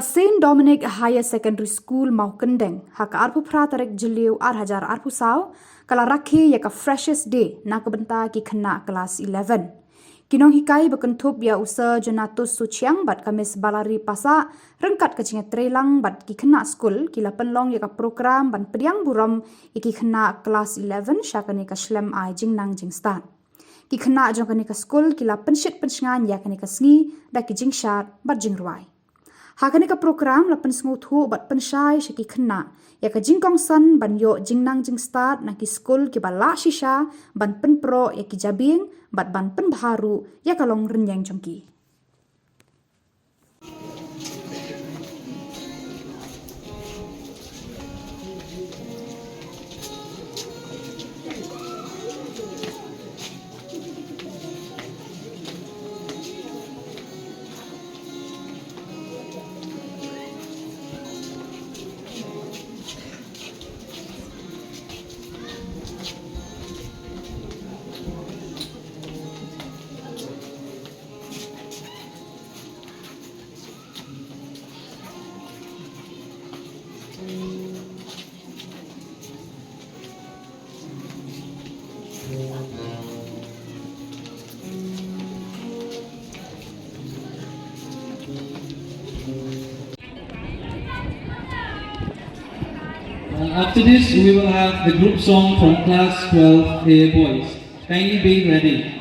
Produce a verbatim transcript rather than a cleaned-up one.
Saint Dominic Higher Secondary School Mawkyndeng, ha ka arphew phra tarik Jylliew ar hajar arphew saw, ka la rakhe ïa ka Freshers' Day na ka bynta ki khynnah klas eleven. Ki nonghikai ba kynthup ïa u Sir Jonatus Suchiang bad ka Miss Balari Passah, ryngkat ka jingïatreilang bad ki khynnah skul, ki la pynlong ïa ka prokram ban pdiang burom ïa ki khynnah klas eleven sha kane ka shlem ai jingnang jingstad. Ki khynnah jong kane ka skul ki la pynshit pynshngaiñ ïa kane ka sngi da ki jingshad bad jingrwai. Ha kane ka prokram la pynsngewthuh bad pynshai sha ki khynnah ïa ka jingkongsan ban ïoh jingnang jingstad na ki skul kiba lah shisha ban pynproh ïa ki jabieng bad ban pynbha ruh ïa ka longrynïeng jong ki. Uh, after this, we will have the group song from class twelve A boys. Kindly be ready.